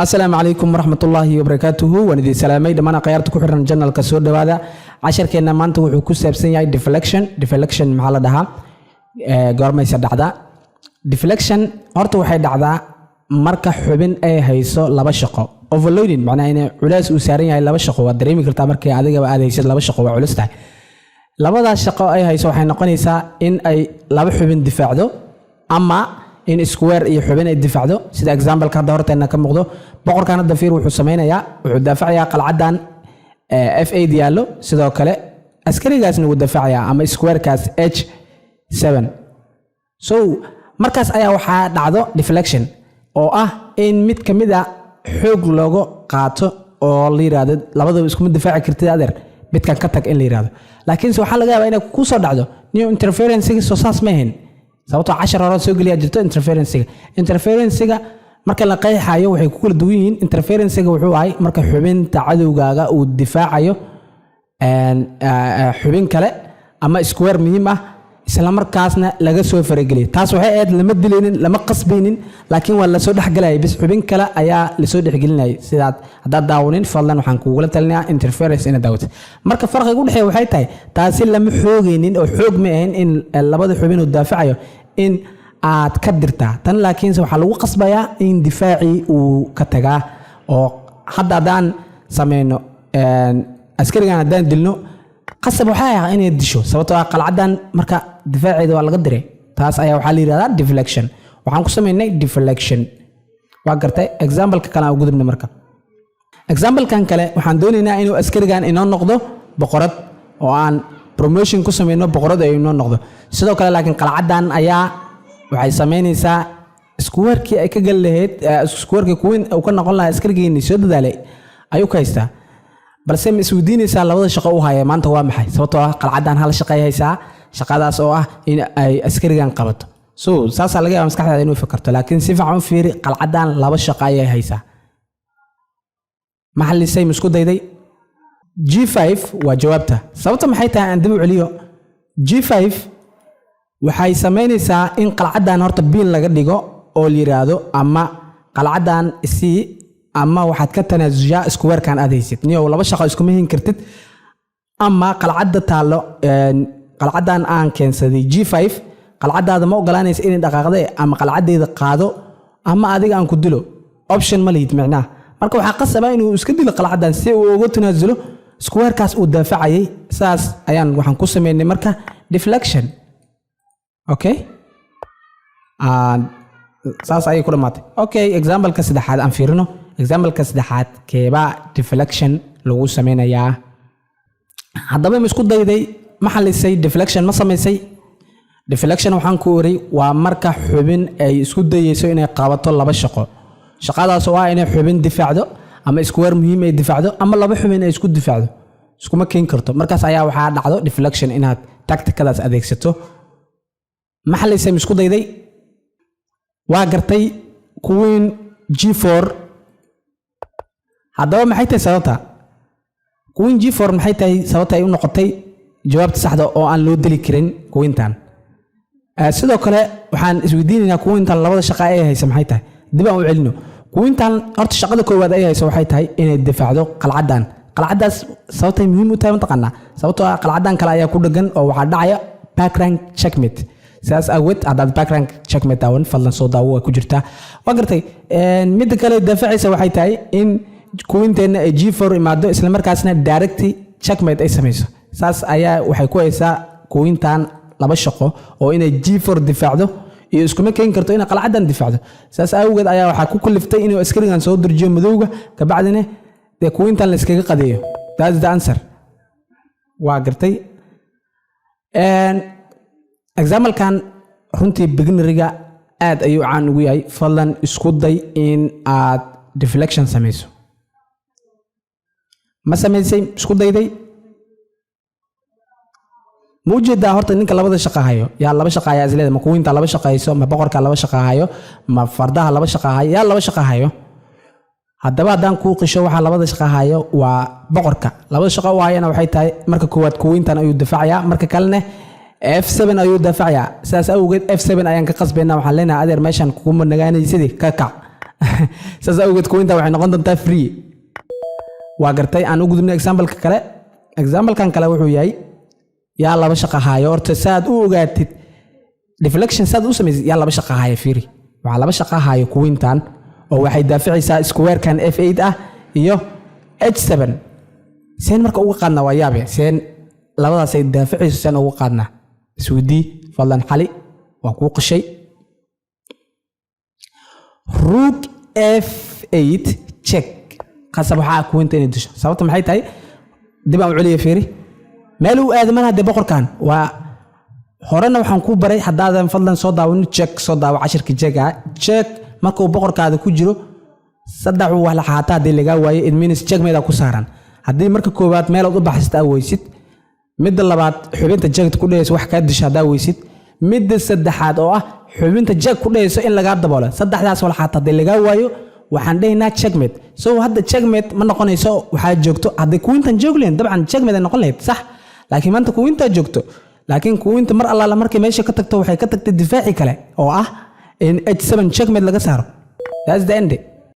Asalaamu calaykum waraxmatullaahi wabarakaatuhu. Waan idin salaamay dhammaan akhyaarta ku xiran channelka. Soo dhowaada. Casharkeenna maanta wuxuu ku saabsan yahay deflection. Deflection maxaa la dhahaa? Goormayse dhacdaa deflection? Horta waxay dhacdaa marka xubin ay hayso laba shaqo, overloading, macnaha inay culays uu saaran yahay laba shaqo. Waad dareemi kartaa markii adigaba aad haysid laba shaqo, waa culus tahay. Labadaas shaqo ay hayso waxay noqonaysaa in ay laba xubin difaacdo ama in square iyo xubin ay difaacdo, sida exampleka hadda horteena ka muuqdo. Boqorkan hadda fiir wuxuu sameynayaa, wuxuu daafacayaa qalcadan f8 yaallo. Sidoo kale askarigaasna wuu daafacayaa ama squarekaas h7. So markaas ayaa waxaa dhacdo deflection, oo ah in mid ka mid a xoog looga qaato oo la yiraahdo, "Labadaba iskuma difaaci kartid, adeer, midkan ka tag," in la yiraahdo. Laakiinse waxaa laga yaabaa inay ku soo dhacdo new interferencega. Soo saas ma ahayn, sababtoo cashar hore soo geliyaa jirto interferencega. Interferencega marka la qeexayo, waxay ku kala duwan yihiin. Interferencega wuxuu ahay marka xubinta cadowgaaga uu difaacayo xubin kale ama square muhiim ah, isla markaasna laga soo farageliyo. Taas waxay ahayd lama dilaynin, lama qasbaynin, laakiin waa lasoo dhexgelayay bis, xubin kale ayaa lasoo dhexgelinayay. Sidaad haddaad daawanin, fadlan waxaan kugula talinayaa interference inaad daawatid. Marka farqiga u dhexeeya waxay tahay, taasi lama xoogaynin oo xoog ma ahayn in labada xubin uu daafacayo in aad ka dirtaa tan, laakiinse waxaa lagu qasbayaa in difaacii uu ka tagaa. Oo hadda haddaan sameyno, askarigan haddaan dilno, qasab waxay ah inay disho, sababtoo ah qalcadan marka difaaceeda waa laga diray. Taas ayaa waxaa la yidhahdaa deflection. Waxaan ku sameynay deflection, waa gartay. Exampleka kale aan u gudubnay. Marka examplekan kale waxaan doonaynaa inuu askarigan inoo noqdo boqorad oo aan promotion ku sameyno, boqorad ay inoo noqdo sidoo kale. Laakiin qalcadan ayaa waxay sameynaysaa squarekii ay ka gali lahayd, squarekii queen uu ka noqon lahaa askarigeenii soo dadaalay ayuu ka haystaa. Balse ma isweydiinaysaa labada shaqo u haya maanta waa maxay? Sababtoo ah qalcadan hal shaqay haysaa, shaqadaas oo ah in ay askarigan qabato. So saasaa laga yaaba maskaxdaada inuu fikirto, laakiin si fiican u fiiri, qalcadan laba shaqo ayay haysaa. Ma xallisay? Ma isku dayday? G5 waa jawaabta. Sababta maxay tahay? Aan dib u celiyo. G5 waxay samaynaysaa in qalcadan horta pin laga dhigo oo la yiraahdo, ama qalcadan isii ama waxaad ka tanaasushaa squarekan aad haysid. Niyow, laba shaqo iskuma hin kartid. Ama qalcadda taallo, qalcadan aan keensaday G5, qalcadaada ma ogolaanaysa inay dhaqaaqde, ama qalcadeeda qaado ama adiga aan ku dilo. Option ma lihid micnaha. Marka waxaa qasaba inuu iska dilo qalcadan si uu uga tanaasulo squarekaas uu daafacayay. Saas ayaan waxaan ku sameynay marka deflection. Okay, saas ayay ku dhamaatay. Okay, exampleka saddexaad aan fiirino. Exampleka saddexaad keebaa deflection lagu sameynayaa? Haddaba ma isku dayday? Ma xalisay? Deflection ma samaysay? Deflection waxaan ku oray waa marka xubin ay isku dayeyso inay qabato laba shaqo, shaqadaas oo ah inay xubin difaacdo ama square muhiim ay difaacdo ama laba xubin ay isku difaacdo, iskuma keeni karto. Markaas ayaa waxaa dhacdo deflection inaad tacticadaas adeegsato. Ma xalisay? Ma isku dayday? Waa gartay, queen G4. Haddaba maxay tahay sababta queen G4? Maxay tahay sababta ay u noqotay jawaabta saxda oo aan loo dili karin queentan? Sidoo kale waxaan isweydiinaynaa, queentan labada shaqa ay haysa maxay tahay? Dib aan u celino. Queentan horta shaqada koowaad ay hayso waxay tahay inay difaacdo qalcadan. Qalcadaas sababtay muhiim u tahay mataqaanaa? Sababtoo ah qalcadan kale ayaa ku dhagan oo waxaa dhacaya back rank checkmate. Sidaas awgeed, haddaad back rank checkmate daawan, fadlan soo daawo, waa ku jirtaa. Waa gartay. Midda kale daafacaysa waxay tahay in queenteenna ay G4 imaado, isla markaasna direct checkmate ay samayso. Saas ayaa waxay ku haysaa queentan laba shaqo, oo inay G4 difaacdo iyo iskuma keeni karto inay qalcadan difaacdo. Saas awgeed ayaa waxaa ku kaliftay inuu askarigan soo durjiyo madowga, kabacdina dee queentan la iskaga qadeeyo. That's the answer. Waa gartay. Examplekan runtii beginneriga aad ayuu caan ugu yahay. Fadlan isku day in aad deflection samayso. Ma samaysay? Isku dayday? Ma ujeedaa horta ninka labada shaqo hayo? Yaa laba shaqa hayaa isleeda? Ma queenta laba shaqo hayso? Ma boqorka laba shaqa hayo? Ma fardaha laba shaqa hayo? Yaa laba shaqa hayo? Haddaba haddaan kuu qisho, waxaa labada shaqa hayo waa boqorka. Labada shaqo u hayana waxay tahay, marka koowaad queentan ayuu difaacayaa, marka kalena F7 ayuu daafacayaa. Sidaas awgeed F7 ayaan ka qasbaynaa. Waxaan leenahay, "Adeer, meeshan kuguma nagaanaysidii, ka kac." Saas awgeed queenta waxay noqon doontaa free. Waa gartay. Aan u gudubnay exampleka kale. Examplekan kale wuxuu yahay, yaa laba shaqo haayo? Horta saad u ogaatid deflection, saad u samaysid, yaa laba shaqo haayo? Fiiri, waxaa laba shaqo haayo queentan, oo waxay daaficaysaa squarekan f8 ah iyo h7. Seen marka uga qaadnaa? Waa yaabe, seen labadaas ay daaficayso seen uga qaadnaa? Isweydii fadlan, xali, waa kuu qishay. Rook f8 check, qasab waxaa queenta inay disho. Sababta maxay tahay? Dib aan u celiya, fiiri, meel uu aadamana dee boqorkan waa. Horena waxaan ku baray, haddaadan fadlan soo daawanin check, soo daawo cashirka check-ga. Check markuu boqorkaada ku jiro, saddex wax la xaata haddii lagaa waayo, it means checkmate ku saaran. Haddii marka koowaad meelood u baxsata aa weysid, midda labaad xubinta check ku dhehayso wax kaa disho haddaa weysid, midda saddexaad oo ah xubinta check ku dhehayso in lagaa daboolo, saddexdaas walxaata haddii lagaa waayo, waxaan dhehaynaa checkmate. So hadda checkmate ma noqonayso. Waxaa joogto, hadday queentan joog lahayn, dabcan checkmate ay noqon lahayd, sax, laakiin maanta queentaa joogto. Laakiin queenta mar allaala markay meesha ka tagto, waxay ka tagtay difaaci kale oo ah in h7 checkmate laga saaro. That's the end.